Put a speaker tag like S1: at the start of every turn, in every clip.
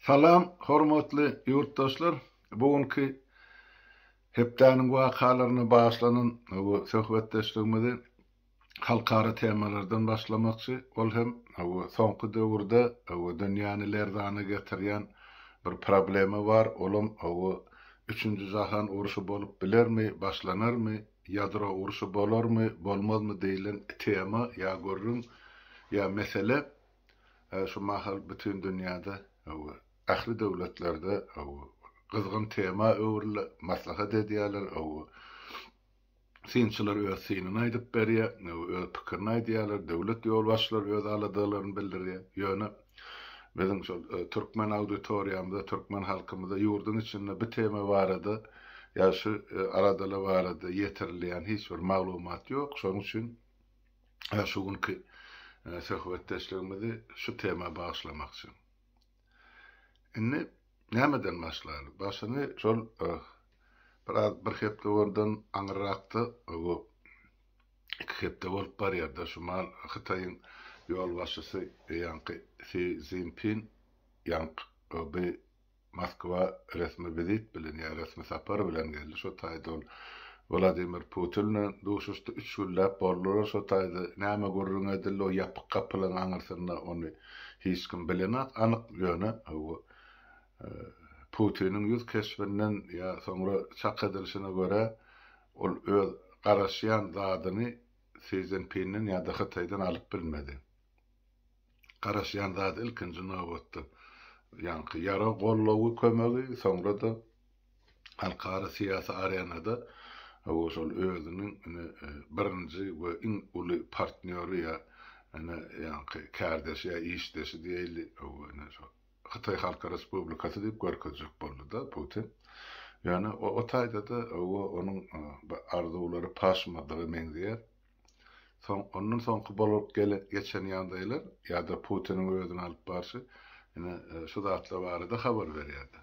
S1: Salam hormatly ýurtdaşlar! Bu günki hepdäniň wakalaryna bagyşlanan bu söhbetdeşligimizi halkara temalardan başlamakçy. Ol hem soňky döwürde dünýäni lerzana getirýän bir problema bar. Olam üçünji jahan urşy bolup bilermi, başlanarmy, ýadro urşy bolarmy, bolmazmy diýlen tema ýa gürrüň ýa mesele. Şu mahal bütin dünýäde ähli döwletlerde gyzgyn tema öwrüldi, maslahat edýärler. Synçylar öz synyny aýdyp berýär, öz pikirini aýdýarlar, döwlet ýolbaşçylary öz aladalaryny bildirýär. Ýöne biziň şol türkmen auditoriýamyzda, türkmen halkymyzda ýurduň içinde bu tema barada ýa şu aladalar barada ýetirilýän hiç bir maglumat ýok. Şonuň üçin şu günki söhbetdeşligimizi şu tema bagyşlamakçy. Indi nämeden başlaly? Başyny şol biraz bir hepde ondan aňyrrakda bu iki hepde bolup barýar-da şu mal Hytaýyň ýolbaşçysy ýaňky Si Szinpin ýaňky bu Moskwa resmi wizit bilen ýa resmi sapar bilen geldi. Şo taýda ol Wladimir Putin bilen duşuşdy. Üç günläp boldular şo taýda. Näme gürrüň edildi, o ýapyk gapylaryň aňyrsynda ony hiç kim bilenok anyk. Ýöne bu Putiniň ýüz keşbinden ýa soňra çak edilişine görä, ol öz garaşýan zadyny Si Szinpinden ýa-da Hytaýdan alyp bilmedi. Garaşýan zady ilkinji nobatda ýaňky ýarag goldawy kömegi, soňra-da halkara syýasy arenada hawa şol özüniň ine birinji we iň uly partnýory ýa ine ýaňky kärdeşi ýa işdeşi diýeýli hawa ine şol Hytaý Halk Respublikasy diýip görkezjek boldy-da Putin. Ýöne o taýda-da hawa onuň arzuwlary paşmadyga meňzeýär. Soň, ondan soňky bolup gele, geçen ýagdaýlar ýa-da Putiniň özüni alyp barşy ine şu zatlar barada habar berýärdi.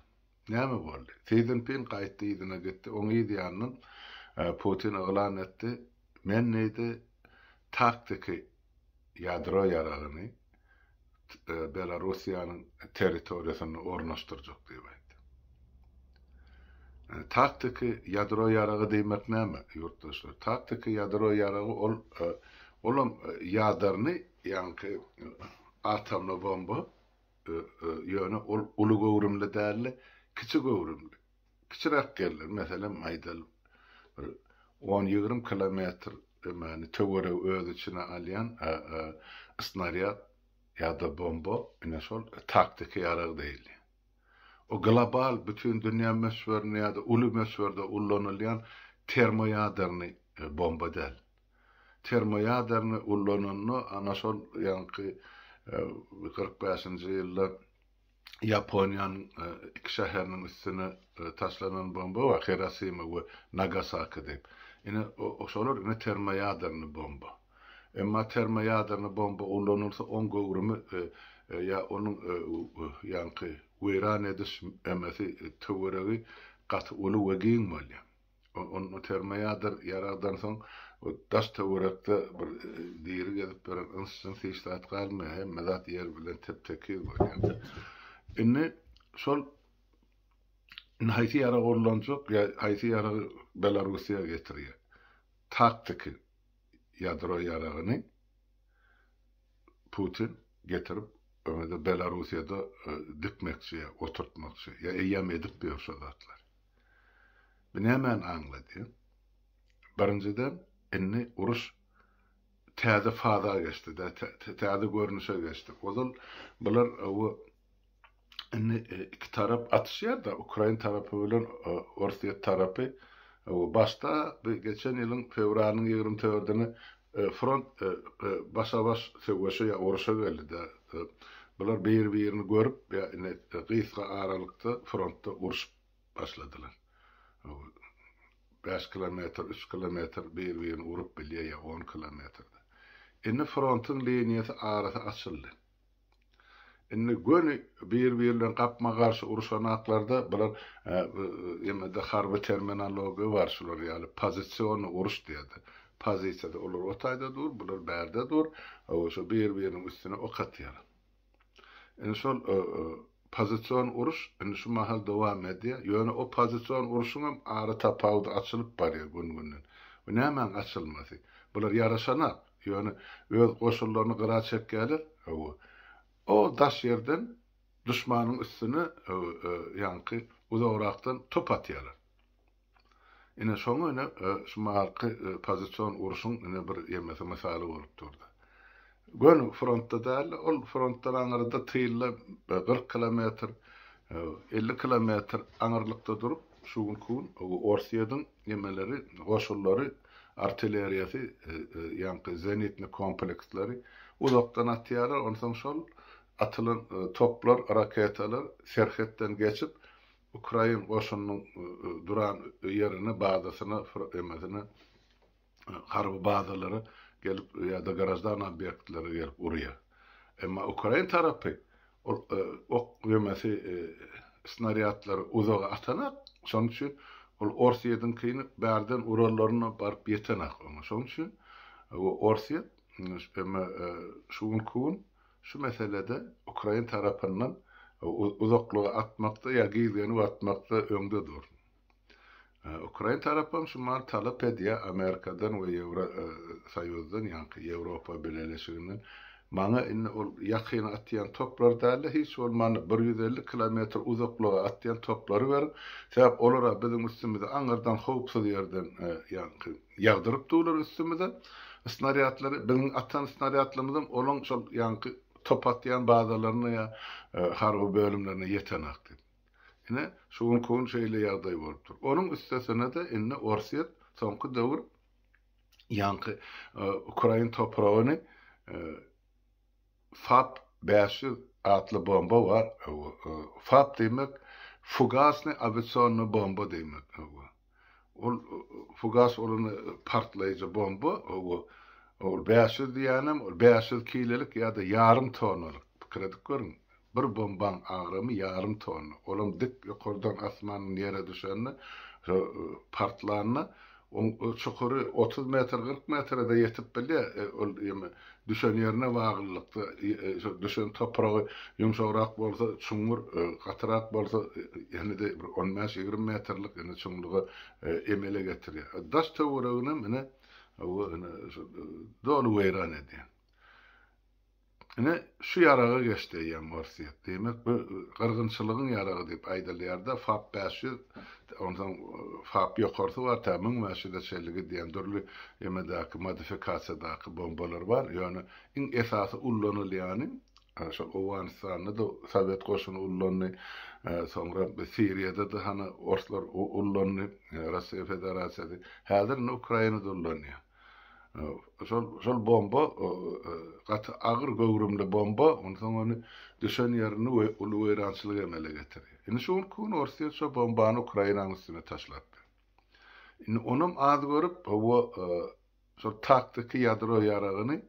S1: Näme boldy? Si Szinpin gaýtdy yzyna gitdi. Oň yz ýanyndan Putin yglan etdi, Men diýdi, taktiki ýadro ýaragyny Belarussiýanyň territoriýasynda ornaşdyrjak diýip aýtdy. Taktiki ýadro ýaragy diýmek näme, ýurtdaşlar? Taktiki ýadro ýaragy ol olam ýaderny, ýaňky atomly bomba, ýöne ol uly göwrümli däldi, kiçi göwrümli. Kiçiräk ýerler, meselem, aýdaly, bir on-ýigrimi kilometr emäni töweregi öz içine alýan snarýad ýa-da bomba, ine şol taktiki ýarag diýilýär. O global, bütin dünýä möçberinde ýa-da uly möçberde ullanylýan termoýadernyý bomba däl. Termoýadernyý ullananda, ana şol ýaňky 45-nji ýylda Ýaponiýanyň iki şäheriniň üstüne taşlanan bomba bar, Hirosima we Nagasaki diýip. Ine, şolar ine termoýadernyý bomba. Emma termoýadernyý bomba ulanylsa, oň göwrümi ýa onuň ýaňky weýran ediş emesi töweregi gaty uly we giň bolýar. Onda termoýader ýaragdan soň daş töwerekde bir diri gezip ýören yns-jyns hiç zat galmaýar. Hemme zat ýer bilen tep-tekiz bolýar. Indi şol indi haýsy ýarag ullanjak ýa haýsy ýaragy Belarussiýa getirýär? Taktiki ýadro ýaragyny Putin getirip öňe-de Belarussiýada dikmekçi ýa oturtmakçy ýa eýýäm edip ýör şo zatlary. Bu nämäni aňladýar? Birinjiden, indi uruş täze faza geçdi-de, täze görnüşe geçdi. Ozal bular indi iki tarap atyşýar-da, ukrain tarapy bilen orsýet tarapy. Başda bu geçen ýylyň fewralynyň 24-üne front başa-baş söweşe ýa uruşa geldi-de. Bular bir-birini görüp, ýa indi gysga aralykda frontda urşup başladylar. Bäş kilometr, üç kilometr bir-birini urup bilýär ýa on kilometrde. Indi frontuň liniýasy arasy açyldy. Indi göni bir-biri bilen gapma-garşy uruşanaklarda bular ýene-de harby terminologiýa bar şular ýaly pozisionnyý uruş diýýärler. Pozisiýada olar o taýda dur, bular bärde dur, şo bir-biriniň üstüne ok atýarlar. Indi şol. Pozision uruş indi şu mahal dowam edýär. Ýöne o pozision urşuňam ara tapawudy açylyp barýar gün-günden. Bu nämäň açylmasy? Bular ýaraşanak. Ýöne öz goşunlaryny gyra çekýärler. Hawa. O daş ýerden duşmanyň üstüne ýaňky uzagrakdan top atýarlar. Ine şoňa ine şu mahalky pozision urşuň ine bir ýemesi mysaly bolup durdy. Göni frontda däldi, ol frontdan aňyrda tylda 40 kilometr, 50 kilometr aňyrlykda durup, şu günki gün Orsýetiň ýemeleri, goşunlary, artilleriýasy, ýaňky zenitni kompleksleri uzakdan atýarlar, onsoň şol atylan toplar, raketalar serhetden geçip, Ukrain goşunynyň duran ýerine, bazasyna, emesine, harby bazalara gelip ýa-da graždan obýektlere gelip urýar. Emma ukrain tarapy ol ok ýemesi snarýadlary uzaga atanak, şonuň üçin ol Orsýetiňkini bärden uranlaryna baryp ýetenak oňa. Şonuň üçin Orsýet eme şu günki gün Şu meselede ukrain tarapyndan uzaklyga atmakda ýa gizlenip atmakda öňde dur. Ukrain tarapam şu mahaly talap edýär Amerikadan we Ýewro Soýuzdan, ýaňky Ýewropa Bileleşiginden, maňa indi ol ýakyn atýan toplar däl-de, hiç bolmanda 150 kilometr uzaklyga atýan toplary beriň, sebäp olar-a biziň üstümize aňyrdan howpsuz ýerden ýaňky Ýagdyryp durlar üstümize snarýadlary. Biziň atan snarýadlarymyzam olaň şol ýaňky top atýan bazalaryna ýa harby bölümlerine ýetenak diýip. Ine, şu günki gün şeýle ýagdaý bolup dur. Onuň üstesine-de indi Orsýet soňky döwür ýaňky ukrain topragyny FAP 500 atly bomba bar. FAP diýmek fugasnyý awiasionnyý bomba diýmek. Ol fugas bolany partlaýjy bomba, ol 500 diýýänem, ol 500 kilelik ýa-da ýarym tonnalyk. Pikir edip görüň, bir bombaň agramy ýarym tonna. Olam dik ýokardan asmandan ýere düşende, şo partlanda, oň çukury 30 metr, 40 metre-de ýetip bilýär. Ol ýeme Düşen ýerine baglylykda, şo düşen topragy ýumşagrak bolsa çuňňur, gatyrak bolsa ýene-de bir on bäş-ýigrimi metrlik ine çuňluga emele getirýär. Daş-töwereginem ine ine şo doly weýran edýär. Ine şu ýaraga geçdi eýýäm Orsýet. Diýmek bu gyrgynçylygyň ýaragy diýip aýdylýar-da, FAP 500, onsoň FAP ýokarsy bar, tä 1500-e çenli gidýän dürli emedäki modifikasiýadaky bombalar bar. Ýöne iň esasy ullanylýany şol Owganystanda-da sowet goşuny ullandy, soňra Siriýada-da hany orslar ullandy, Russiýa Federasiýasy. Häzir indi Ukrainada ullanýar. Şol şol bomba gaty agyr göwrümli bomba, onsoň ony düşen ýerinde we uly weýrançylyk emele getirýär. Indi şu günki gün Orsýet şo bombany Ukrainanyň üstüne taşlapdy. Indi onam az görüp, hawa, şol taktiki ýadro ýaragyny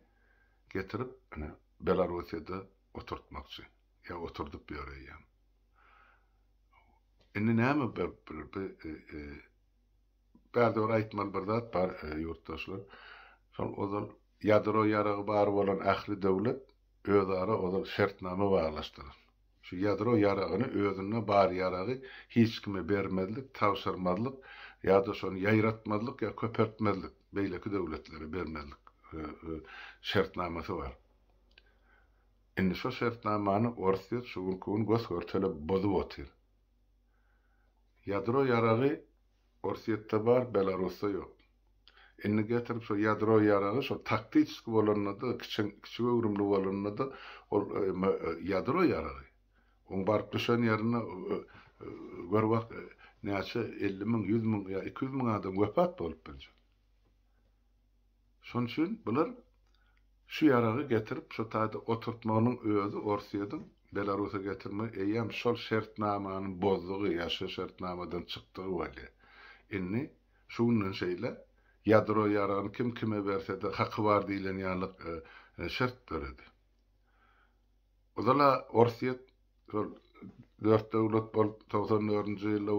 S1: getirip, ine, Belarussiýada oturtmakçy. Ýa oturdyp ýör eýýäm. Indi näme berip biler? Bu Bärde bir aýtmaly bir zat bar, ýurtdaşlar. Şol ozal ýadro ýaragy bar bolan ähli döwlet özara ozal şertnama baglaşdylar. Şu ýadro ýaragyny özünde bar ýaragy hiç kime bermezlik, tabşyrmazlyk ýa-da şony ýaýratmazlyk ýa köpeltmezlik, beýleki döwletlere bermezlik şertnamasy bar. Indi şo şertnamany Orsýet şu günki gün gös-görtele bozup otyr. Ýadro ýaragy Orsýetde bar, Belarusda ýok. Indi getirip şo ýadro ýaragy şo taktiçki bolanda-da, kiçi kiçi göwrümli bolanda-da ol ýadro ýaragy. Oň baryp düşen ýerinde gör bak näçe 50 müň, 100 müň ýa 200 müň adam wepat bolup biljek. Şonuň üçin bular şu ýaragy getirip şu taýda oturtmagynyň özi Orsýetiň Belarusa getirmegi eýýäm şol şertnamany bozdugy ýa şu şertnamadan çykdygy bolýar. Indi şu günden şeýle ýadro ýaragyny kim kime berse-de haky bar diýlen ýalyk şert döredi. Ozal-a Orsýet şol dört döwlet bolup 94-nji ýylda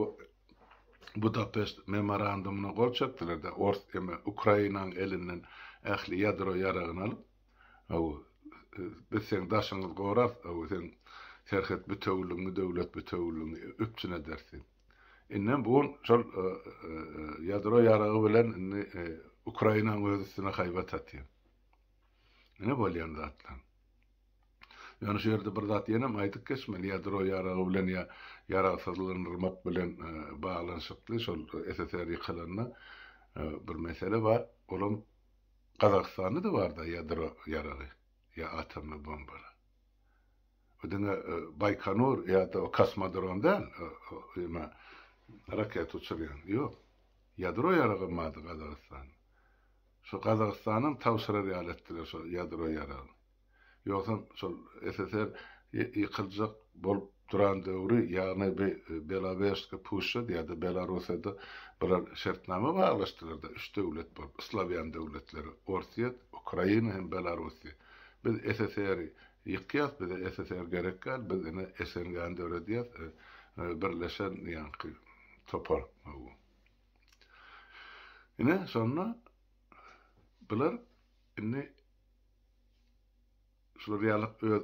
S1: Budapeşt memorandumyna gol çekdiler-de, ors eme Ukrainanyň elinden ähli ýadro ýaragyny alyp, hawa, biz seň daşyňyzy gorarys, hawa, seň serhet bütewiligiňi, döwlet bütewiligiňi üpjün ederis diýip. Indem bu gün şol ýadro ýaragy bilen indi Ukrainanyň öz üstüne haýbat atýar. Ine bolýan zatlar. Ýöne şu ýerde bir zat ýenem aýdyp geçmeli, ýadro ýaragy bilen ýa ýaragsyzlandyrmak bilen baglanyşykly şol SSR ýykylanda bir mesele bar. Olam Gazagystanda-da bar-da ýadro ýaragy ýa atomny bombalar. Bu diňe Baýkonur ýa-da kosmodrom däl, ýa raketa uçurýan. Ýok. Ýadro ýaragam bardy Gazagystanda. Şo Gazagystanam tabşyrar ýaly etdiler şo ýadro ýaragyny. Ýogsam şol SSR ýykyljak bolup duran döwri, ýagny bi Belawežska puşça ýa-da Belarussiýada bular şertnama baglaşdylar-da üç döwlet bolup, slawýan döwletleri, Orsýet, Ukraina hem Belarussiýa. Biz SSR-i ýykýas, bize SSR gerek däl, biz ine SNG-ni döredýäs, birleşen ýaňky topar. Ine, şonda bular indi şular ýaly öz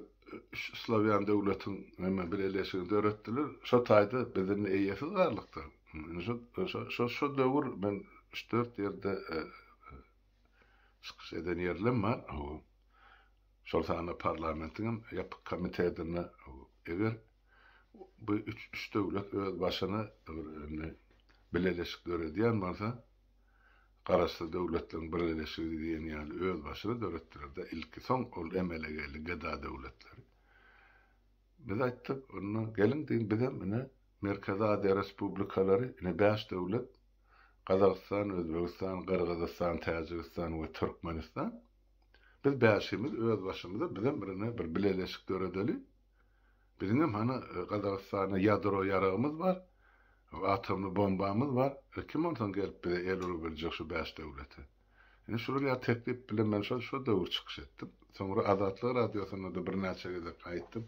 S1: üç slawýan döwletiň näme bileleşigini döretdiler. Şo taýda biz indi eýesiz galdyk-da. Indi şo şo şo döwür men üç-dört ýerde çykyş eden ýerlem bar. Şol sanda parlamentiň hem ýapyk komitetinde eger bu üç üç döwlet öz başyna bir indi bileleşik döredýän bolsa, Garaşsyz Döwletleriň Birleşigi diýen ýaly öz başyna döretdiler-de ilki, soň ol emele geldi GDA döwletleri. Biz aýtdyk, onda geliň diýin bizem ine Merkezi Aziýa respublikalary, ine bäş döwlet, Gazagystan, Özbegistan, Gyrgyzystan, Täjigistan we Türkmenistan. Biz bäşimiz öz başymyza bizem bir ine bir bileleşik döredeli. Biziňem hany Gazagystanda ýadro ýaragymyz bar, atomly bombamyz bar, e kim onsoň gelip bize el urubiljek şu bäş döwlete? Ine şular ýaly teklip bilen men şol şo döwür çykyş etdim. Soňra Azatlyk radiosynda-da birnäçe gezek aýtdym.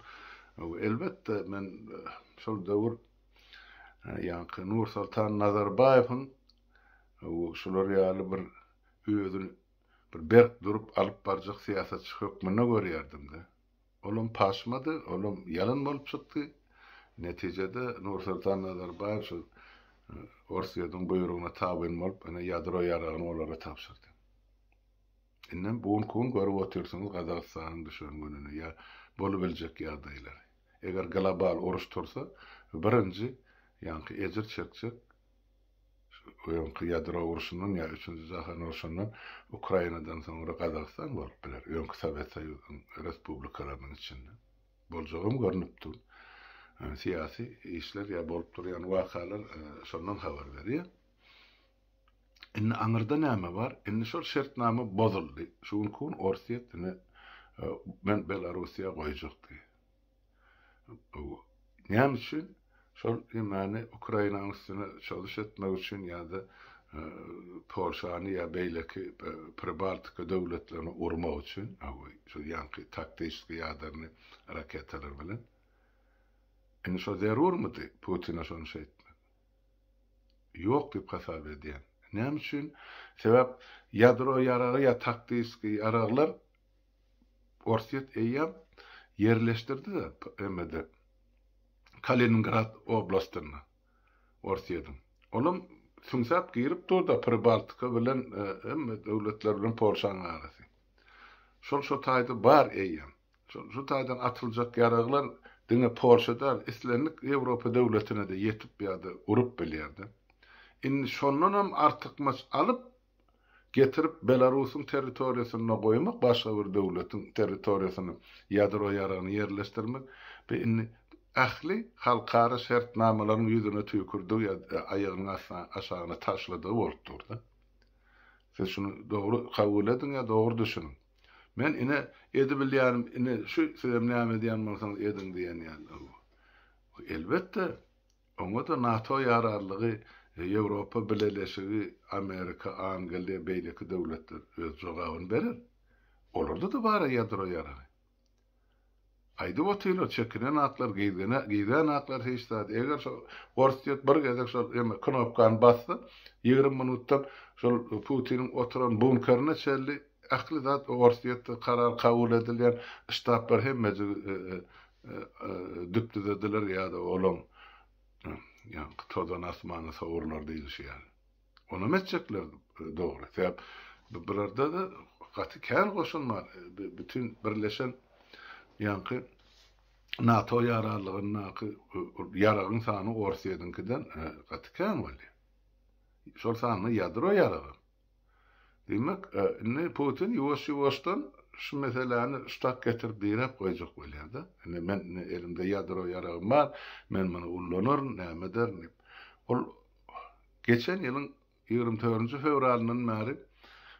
S1: Elbetde men şol döwür ýaňky Nursoltan Nazarbaýewiň şular ýaly bir özüni bir berk durup alyp barjak syýasatçy hökmünde görýärdim-de. Olam paşmady, olam ýalan bolup çykdy. Netijede Nursoltan Nazarbaýew şol Orsýetiň buýrugyna tabyn bolup, ine ýadro ýaragyny olara tabşyrdy. Indem bu günki gün görüp otyrsyňyz Gazagystanyň düşen gününi ýa bolubiljek ýagdaýlary. Eger global uruş tursa, birinji ýaňky ejir çekjek Öňki ýadro urşundan ýa üçünji jahan urşundan Ukrainadan soňra Gazagystan bolup biler, öňki Sowet Soýuzynyň respublikalarynyň içinde. Boljagam görnüp dur. Syýasy işler ýa bolup durýan wakalar şondan habar berýär. Indi aňyrda näme bar? Indi şol şertnama bozuldy. Şu günki gün Orsýet indi men Belarussiýa goýjak diýýär. Näme üçin? Şol hemmäni Ukrainanyň üstüne çozuş etmek üçin ýa-da Polşany ýa beýleki Pribaltika döwletlerini urmak üçin, şu ýaňky taktiçki ýaderni raketalar bilen. Indi şo zerurmydy Putine şony şeýtmek? Ýok diýip hasap edýän. Näme üçin? Sebäp ýadro ýaragy ýa taktiçki ýaraglar Orsýet eýýäm ýerleşdirdi-de hemmede Kaliningrad oblastynda Orsýetiň. Olam süňsäp girip dur-da Pribaltika bilen hemme döwletler bilen Polşanyň arasy. Şol şo taýda bar eýýäm. Şol şu taýdan atyljak ýaraglar diňe Polşa däl, islendik Ýewropa döwletine-de ýetip ýa-da urup bilýär-de. Indi şondanam artykmaç alyp Getirip Belarusyň territoriýasynda goýmak, başga bir döwletiň territoriýasyna ýadro ýaragyny ýerleşdirmek bu indi ähli halkara şertnamalaryň ýüzüne tüýkürdigi ýa aýagynyň aşagyna taşladygy bolup dur-da. Siz şuny dogry kabul ediň ýa dogry düşüniň. Men ine edibilýänim ine şu sizem näme edýän bolsaňyz ediň diýen ýaly. Elbetde Oňa-da NATO ýararlygy, Ýewropa Bileleşigi, Amerika, Angliýa, beýleki döwletler öz jogabyny berer. Olarda-da bar-a ýadro ýaragy. Aýdyp otyrlar, çekinen aklar, gizlän aklar hiç zat. Eger şo Orsýet bir gezek şol eme knopkany bassa, 20 minutdan şol Putiniň oturan bunkerine çenli ähli zat Orsýetde karar kabul edilýän ştablar hemmejigi. düp-düzediler ýa-da olaň ýaňky tozan asmana sowrular diýlişi ýaly. Onam etjekler dogry. Sebäp bularda-da gaty kän goşun bar. Bütin birleşen ýaňky NATO ýararlygyndaky ýaragyň sany Orsýetiňkiden gaty kän bolýar. Şol sanda ýadro ýaragy. Diýmek, indi Putin ýuwaş-ýuwaşdan şu meseläni ştak getirip diräp goýjak bolýar-da. Indi men indi elimde ýadro ýaragym bar, men muny ullanaryn, näme ederin diýip. Ol geçen ýylyň 24-nji fewralyndan bäri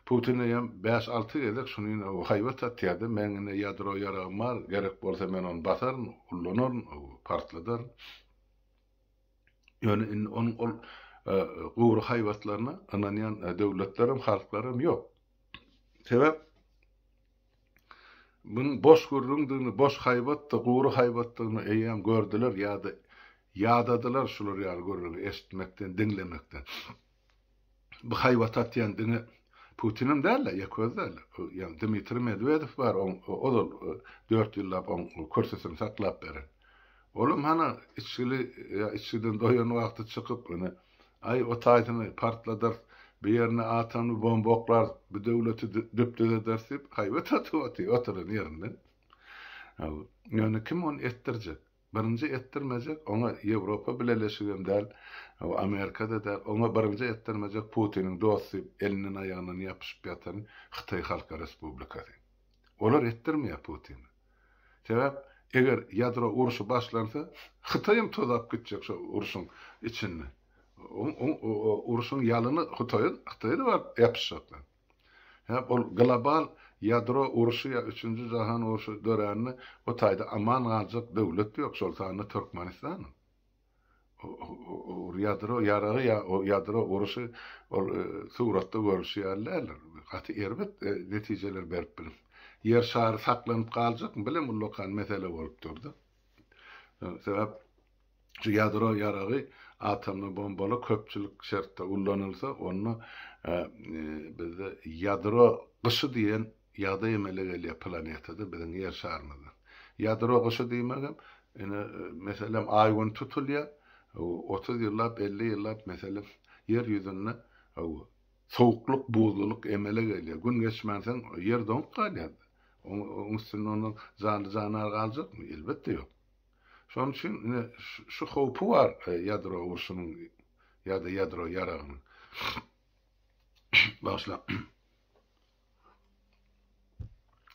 S1: Putin eýýäm bäş-alty gezek şuny haýbat atýar-da, meň indi ýadro ýaragym bar, gerek bolsa men ony basaryn, ullanaryn, partladaryn. Ýöne indi onuň ol gury haýbatlaryna ynanýan döwletlerem, halklaram ýok. Sebäp munuň boş gürrüňdigini, boş haýbatdy, gury haýbatdygyny eýýäm gördüler ýa-da ýadadylar şular ýaly gürrüňi eşitmekden, diňlemekden. Bu haýbat atýan diňe Putinem däl-de, ýeke özi däl. Ýagny Dmitriý Medwedew bar, oň ozal dört ýyllap oň kürsüsini saklap beren. Olam hana içgili ýa içgiden doýan wagty çykyp, ine, aý o taýsyny partladarys, bu ýerine atomny bomba oklarys, bu döwleti düp-düz ederis diýip haýbat atyp otyr oturan ýerinden. Ýöne kim ony etdirjek? Birinji etdirmejek oňa Ýewropa Bileleşigem däl, Amerika-da däl, oňa birinji etdirmejek Putiniň dosty, elinden aýagyndan ýapyşyp ýatan Hytaý Halka Respublikasy. Olar etdirmeýär Putine. Sebäp eger ýadro urşy başlansa, Hytaýam tozap gitjek şo urşuň içinde. Urşuň ýalyny Hytaýa Hytaýa-da baryp ýapyşjaklar. Hä, ol global ýadro urşy ýa üçünji jahan urşy dörände o taýda aman galjak döwlet ýok, şol sanda Türkmenistanam. Ýadro ýaragy ýa ýadro urşy ol suratda görülşi ýaly däldir. Gaty erbet netijeler berip biler. Ýer şary saklanyp galjakmy bilem ullakan mesele bolup durdy. Sebäp Şu ýadro ýaragy atomly bombalar köpçülik şertde ullanylsa, onda bizde ýadro gyşy diýen ýagdaý emele gelýär planetada, biziň Ýer şarymyzda. Ýadro gyşy diýmegem, ine, meselem, Aý-Gün tutulýar, 30 ýyllap, 50 ýyllap, meselem, Ýer ýüzünde sowuklyk, buzlulyk emele gelýär. Gün geçmänsoň, Ýer doňup galýar. Onuň üstünde ondan janly-jandar galjakmy? Elbetde, ýok. Şonuň üçin ine şu howpy bar ýadro urşunyň ýa-da ýadro ýaragynyň. Bagyşlaň.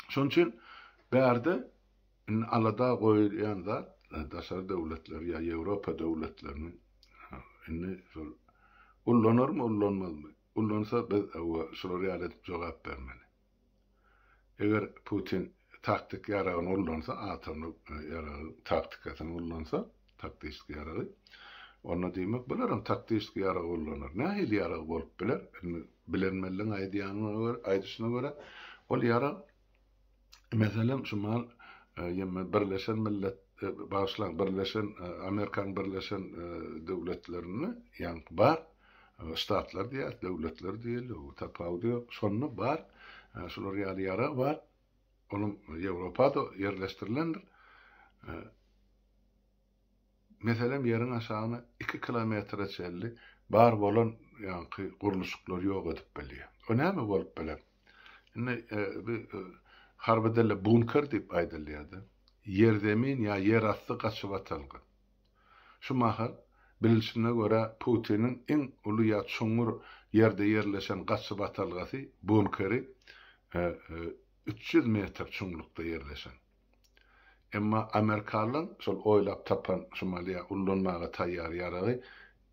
S1: Şonuň üçin bärde indi alada goýulýan zat daşary döwletler ýa Ýewropa döwletlerini indi şol ullanarmy, ullanmazmy? Ullansa biz şular ýaly edip jogap bermeli. Eger Putin taktik ýaragyny ullansa, atomly ýaragy taktikasyny ullansa, taktiski ýaragy, onda diýmek bularam taktiski ýaragy ullanar. Nähili ýarag bolup biler? Indi bilenmenleň aýdýanyna görä, aýdyşyna görä, ol ýarag meselem şu mal ýeme Birleşen Millet bagyşlaň Birleşen Amerikanyň Birleşen Döwletlerinde ýaňky bar. Ştatlar diýýäs, döwletler diýeli, tapawudy ýok. Şonda bar, şular ýaly ýarag bar. Onuň Ýewropada ýerleşdirilendir. Meselem, ýeriň aşagyna 2 kilometre çenli bar bolan ýaňky gurluşyklary ýok edip bilýär. O näme bolup biler? Indi bu harby dilde bunker diýip aýdylýar-da. Ýerzemin ýa ýerasty gaçybatalga. Şu mahal, bilnişine görä, Putiniň iň uly ýa çuňňur ýerde ýerleşen gaçybatalgasy, bunkeri, 300 metr çuňlukda ýerleşen. Emma amerikanlaň şol oýlap tapan şu mal ýa ullanmaga taýýar ýaragy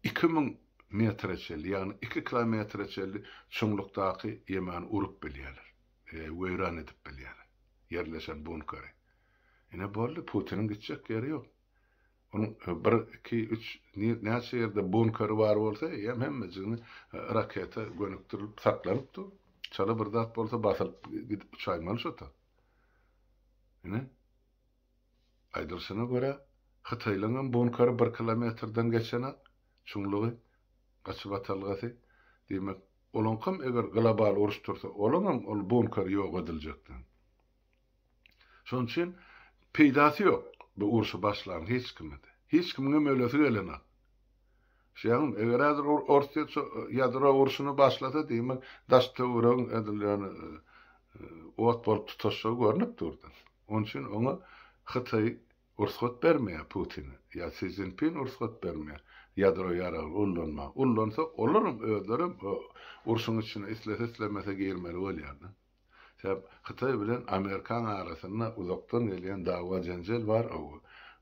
S1: 2000 metre çenli, ýagny iki kilometre çenli çuňlukdaky ýemany urup bilýärler, weýran edip bilýärler ýerleşen bunkeri. Ine boldy, Putiniň gitjek ýeri ýok. Onuň bir, iki, üç, näçe ýerde bunkeri bar bolsa, eýýäm hemmejigini raketa gönükdirilip saklanyp dur. Çala bir zat bolsa basylyp gidip uçaýmaly şo-ta. Ine, aýdylyşyna görä, hytaýlaryňam bunkeri bir kilometrden geçenak, çuňlugy, gaçybatalgasy. Diýmek, olaňkam eger global uruş tursa, olaňam ol bunkeri ýok ediljekden. Şonuň üçin peýdasy ýok. Bu urşy başlan hiç kimidi. Hiç kimiňem ölesi gelenok. Şeýaňmy? Eger häzir Orsýet şu ýadro urşuny başlasa, diýmek, daş-töweregiň edil ýöne ot bolup tutaşjagy görnüp durdy. Onuň üçin oňa Hytaý rugsat bermeýär Putine, ýa Si Szinpin rugsat bermeýär ýadro ýaragyny ullanmaga. Ullansa, olaram özlerem urşuň içine islese-islemese girmeli bolýar-da. Sebäp Hytaý bilen Amerikaň arasynda uzakdan gelýän dawa-jenjel bar,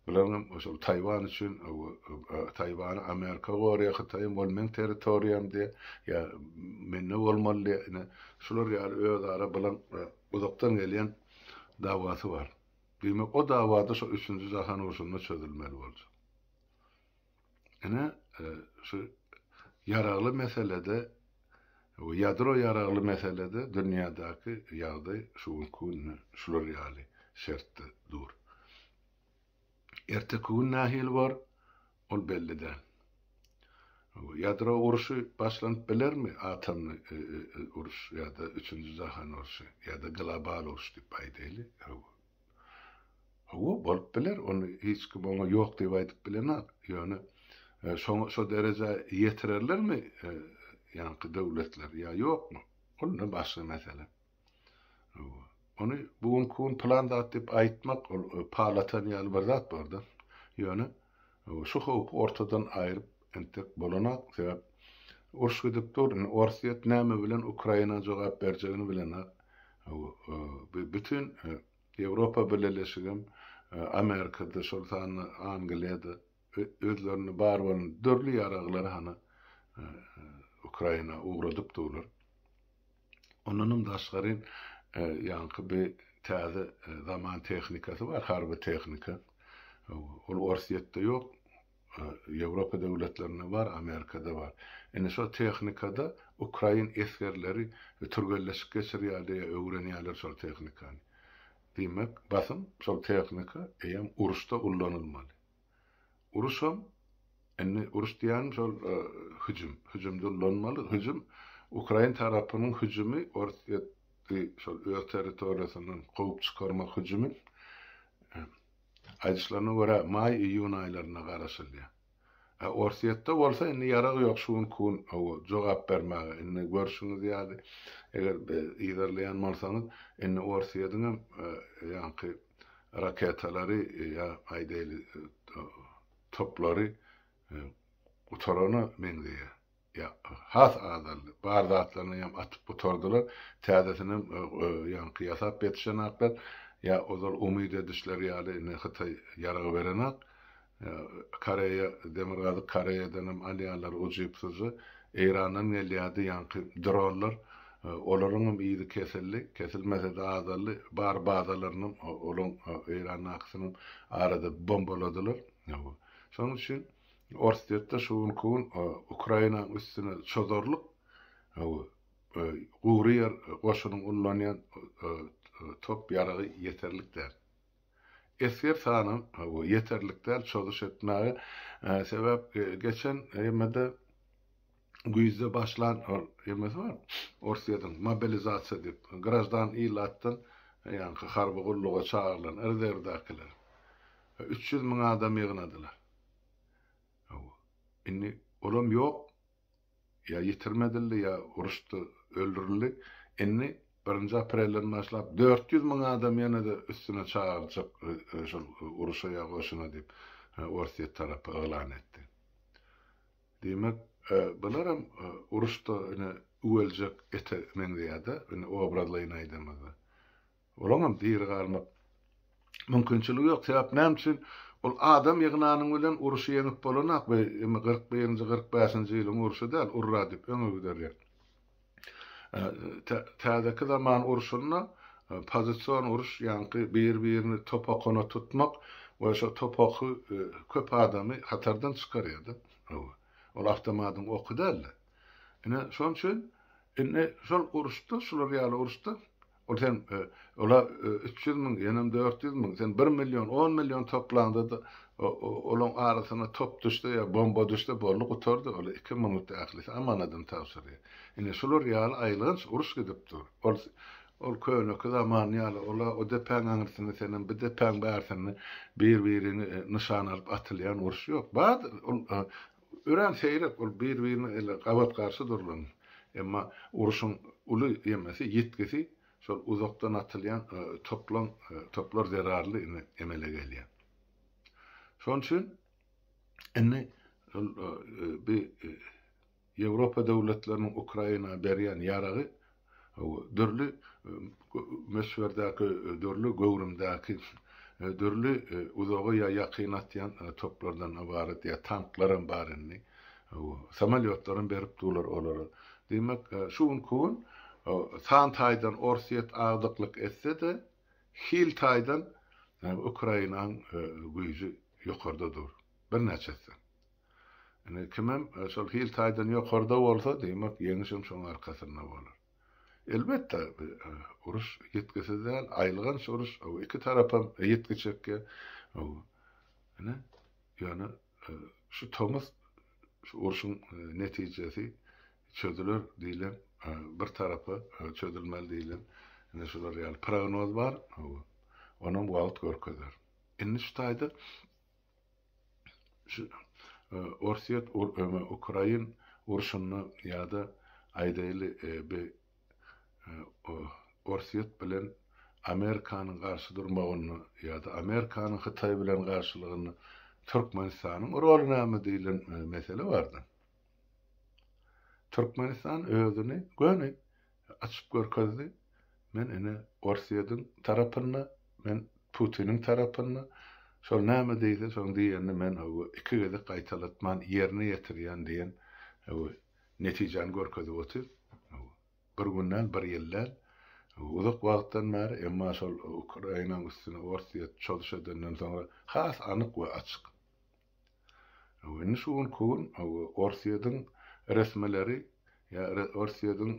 S1: bularyňam şol Taýwan üçin Taýwany Amerika goraýar, Hytaýam ol meň territoriýam diýýär, ýa mende bolmaly diýýär, ine şular ýaly özara bulaň uzakdan gelýän dawasy bar. Diýmek o dawada şo üçünji jahan urşunda çözülmeli boljak. Ine, şu ýaragly meselede we ýadro ýaragly meselede dünýädäki ýagdaý şu günki günde şular ýaly şertde dur. Erteki gün nähili bor, ol belli däl. Ýadro urşy başlanyp bilermi, atomly uruş ýa-da üçünji jahan urşy ýa-da global uruş diýip aýdaýly. Hawa, bolup biler, ony hiç kim oňa ýok diýip aýdyp bilenok. Ýöne şoňa şo derejä ýetirerlermi ýaňky döwletler ýa ýokmy? Ol indi başga mesele. Hawa. Ony bu günki gün pylan zat diýip aýtmak ol pal atan ýaly bir zat bar-da. Ýöne şu howpy ortadan aýryp entek bolanok. Sebäp uruş gidip dur. Indi Orsýet näme bilen Ukraina jogap berjegini bilenok. Bu bütin Ýewropa Bileleşigem, Amerikada, şol sanda Angliýada özlerinde bar bolan dürli ýaraglary hany Ukraina ugradyp durlar. Ondanam daşgary ýaňky bir täze zaman tehnikasy bar, harby tehnika. Ol Orsýetde ýok. Ýewropa döwletlerinde bar, Amerikada bar. Indi şo tehnikada ukrain esgerleri türgenleşik geçirýärler ýa öwrenýärler şol tehnikany. Diýmek, basym şol tehnika eýýäm uruşda ullanylmaly. Uruşam, indi uruş diýýänim şol hüjüm, hüjümde ullanmaly. Hüjüm, ukrain tarapynyň hüjümi Orsýeti şol öz territoriýasyndan kowup çykarmak hüjümi. Aýdyşlaryna görä, maý-iýun aýlarynda garaşylýar. A Orsýetde bolsa indi ýarag ýok şu günki gün hawa jogap bermäge. Indi görşüňiz ýaly, eger yzarlaýan bolsaňyz, indi Orsýetiňem ýaňky raketalary ýa aýdaýly toplary gutarana meňzeýär. Ýa has azaldy. Bar zatlaryny hem atyp gutardylar. Täzesinem ýaňky ýasap ýetişenaklar. Ýa ozal umyt edişleri ýaly indi Hytaý ýarag berenak. Koreýa, Demirgazyk Koreýadan hem alýarlar ujypsyzja. Eýrandan gelýärdi ýaňky dronlar. Olaryň hem yzy kesildi. Kesilmese-de azaldy. Bar bazalarynam olaň Eýrandakysynyň arada bombaladylar. Şonuň üçin Orsýetde şu günki gün Ukrainanyň üstüne çozarlyk gury ýer goşunyň ullanýan top ýaragy ýeterlik däl. Esger sanam ýeterlik däl çozuş etmäge. Sebäp geçen ýemede güýzde başlan ol ýemesi bar Orsýetiň mobilizasiýa diýip graždan ilatdan ýaňky harby gulluga çagyrylan rezerwdäkiler 300 müň adam ýygnadylar. Hawa. Indi olam ýok. Ýa ýitirim edildi, ýa uruşda öldürildi. Indi birinji aprelden başlap 400 müň adam ýene-de üstüne çagyrjak şol uruşa ýa goşuna diýip Orsýet tarapy yglan etdi. Diýmek, bularam uruşda ine üweljek ete meňzeýär-de, indi obrazlaýyn aýdamyzda. Olaňam diri galmak mümkinçiligi ýok. Sebäp näme üçin? Ol adam ýygnanyň bilen uruşy ýeňip bolanak. Bu indi 41-nji, 45-nji ýylyň urşy däl, urra diýip öňe giderýär. Täzeki zaman urşunda pozision uruş, ýaňky bir-birini top okuna tutmak we şo top oky köp adamy hatardan çykarýar-da. Ol awtomatyň oky däl-de. Ine, şonuň üçin indi şol uruşda, şular ýaly uruşda Ol sen ola 300 müň, ýenem 400 müň, sen 1 million, 10 million toplaňda-da olaň arasyna top düşse ýa bomba düşse boldy gutardy, ol 2 minutda ählisi amanadyny tabşyrýar. Ine şular ýaly aýylganç uruş gidip dur. Ol. Ol köneki zaman ýaly, ol-a o depäň aňyrsynda, senem bu depäň bärsinde bir-biriňi nyşana alyp atylýan uruş ýok. Bar, ol örän seýrek, ol bir-birine ele gabat-garşy durlan. Emma urşuň uly ýemesi, ýitgisi şol uzakdan atylýan toplaň, toplar zerarly indi emele gelýär. Şonuň üçin indi şol bi Ýewropa döwletleriniň Ukraina berýän ýaragy dürli möçberdäki, dürli göwrümdäki, dürli uzaga ýa ýakyn atýan toplardan ybarat ýa tanklaram bar indi. Samolýotlaram berip durlar olara. Diýmek, şu günki gün san taýdan Orsýet agdyklyk etse-de, hil taýdan Ukrainanyň güýji ýokarda dur. Birnäçe esse. Indi kimem şol hil taýdan ýokarda bolsa, diýmek, ýeňişem şoň arkasynda bolar. Elbetde, uruş ýitgisiz däl, aýylganç uruş, iki tarapam ýitgi çekýär. Ine, ýöne şu tomus şu urşuň netijesi çözüler diýlen, bir tarapa çözülmeli diýlen, ine şular ýaly prognoz bar, onam wagt görkezer. Indi şu taýda Şu Orsýet Ukrain urşunda ýa-da aýdaýly bi Orsýet bilen Amerikanyň garşy durmagynda ýa-da Amerikanyň Hytaý bilen garşylygynda Türkmenistanyň roly näme diýlen mesele bardy. Türkmenistan özüni göni açyp görkezdi. Men ine Orsýetiň tarapynda, men Putiniň tarapynda. Şol näme diýse, şoň diýenini men hawa iki gezek gaýtalatman ýerine ýetirýän diýen hawa netijäni görkezip otyr. Hawa bir gün däl, bir ýyl däl. Uzak wagtdan bäri, emma şol Ukrainanyň üstüne Orsýet çozuş edenden soňra has anyk we açyk. Indi şu günki gün Orsýetiň resmileri ýa Orsýetiň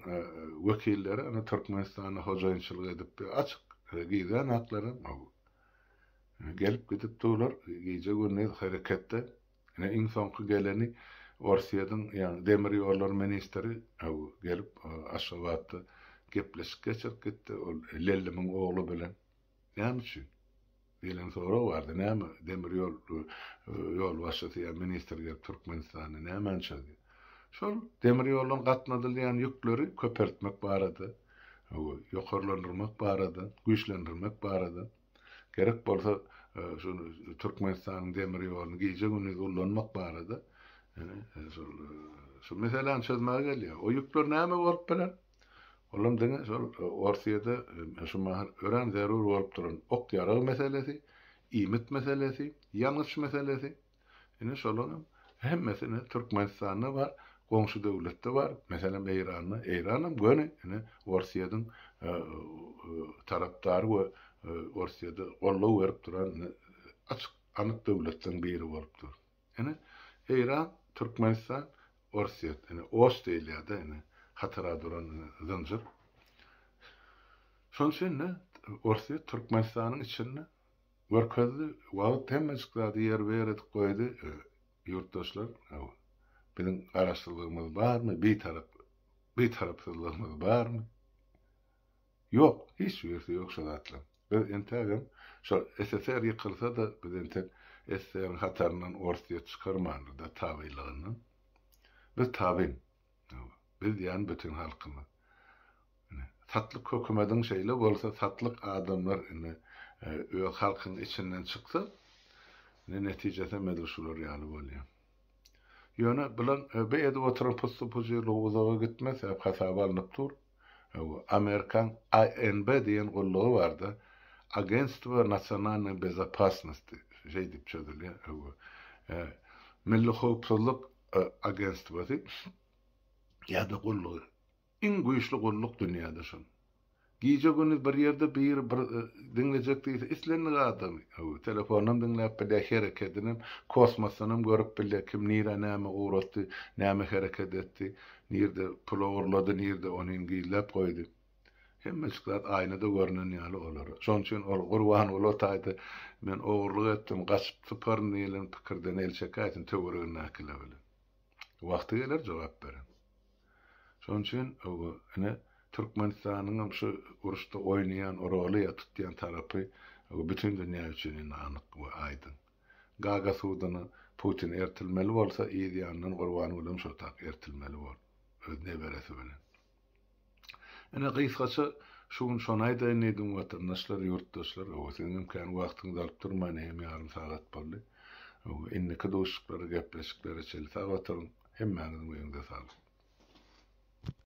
S1: wekilleri ana Türkmenistanda hojaýynçylyk edip açyk gizlän aklaram gelip gidip durlar gije gündiz hereketde. Ine iň soňky geleni Orsýetiň ýagny demir ýollar ministri gelip Aşgabatda gepleşik geçirip gitdi ol Lellimiň ogly bilen. Näme üçin? Diýlen sorag bardy. Näme demir ýol ýolbaşçysy ýa ministr gelip Türkmenistanda nämäni çözýär? Şol demir ýoldan gatnadylýan ýükleri köpeltmek barada, ýokarlandyrmak barada, güýçlendirmek barada, gerek bolsa şu Türkmenistanyň demir ýoluny gije-gündiz ullanmak barada şol şu meseläni çözmäge gelýär. O ýükler näme bolup biler? Olam diňe şol Orsýede şu mahal örän zerur bolup duran ok-ýarag meselesi, iýmit meselesi, ýangyç meselesi. Ine şolaryň hemmesi ine Türkmenistanda bar, goňşy döwletde bar, meselem Eýranda. Eýranam göni ine Orsýediň tarapdary we Orsýede goldaw berip duran ine açyk anyk döwletleriň biri bolup dur. Ine, Eýran, Türkmenistan, Orsýet, ine, os diýilýär-de, ine, hatara duran ine, zynjyr. Şonuň üçin-de Orsýet Türkmenistanyň içinde görkezdi, wagt hemmejik zady ýerbe-ýer edip goýdy, ýurtdaşlar, biziň garaşsyzlygymyz barmy, bitarap, bitarapsyzlygymyz barmy? Ýok, hiç birisi ýok şo zatlaryň. Biz entägem şol SSR ýykylsa-da biz entek SSR-iň hataryndan Orsýet çykarmandyr-da tabynlygyndan. Biz tabyn. Biz diýýän bütin halkymyz. Ine, satlyk hökümediň şeýle bolsa, satlyk adamlar ine öz halkyň içinden çyksa, ine netijesem edil şular ýaly bolýar. Ýöne bulan bu edip oturan pussy-pujyrlygy uzaga gitmez, sebäp hasaba alnyp dur. Amerikan ANB diýen gullugy barda, Agentstwo nasionalnoý bezopasnosti, şeý diýip çözülýär, Milli howpsuzlyk agentstwosy ýa-da gullugy. Iň güýçli gulluk dünýäde şol. Gije-gündiz bir ýerde biri bir diňlejek diýse, islendik adamy, telefondan diňläp bilýär, herekedinem, kosmosdanam görüp bilýär, kim nirä näme ugratdy, näme hereket etdi, nirde pul ogurlady, nirde onyny gizläp goýdy. Hemmejik zat aýnada görnen ýaly olara. Şonuň üçin ol Gurbanguly o taýda men ogurlyk etdim, gaçyp syparyn diýlen pikirden el çekäýsin töweregindäkiler bilen. Wagty geler jogap berer. Şonuň üçin ine. Türkmenistanyňam şu uruşda oýnaýan roly ýa tutýan tarapy bütin dünýä üçin indi anyk we aýdyň. Gaga suduna Putin ertilmeli bolsa, yz ýanyndan Gurbangülem şo tak ertilmeli bor. Öz neberesi bilen. Ine gysgaça şu gün şony aýdaýyn diýdim watandaşlar, ýurtdaşlar. Hawa siziňem kän wagtyňyzy alyp durman eýýäm ýarym sagat boldy. Hawa indiki duşuşyklara, gepleşiklere çenli sag oturyň. Hemmäňiziň öýüňize saglyk.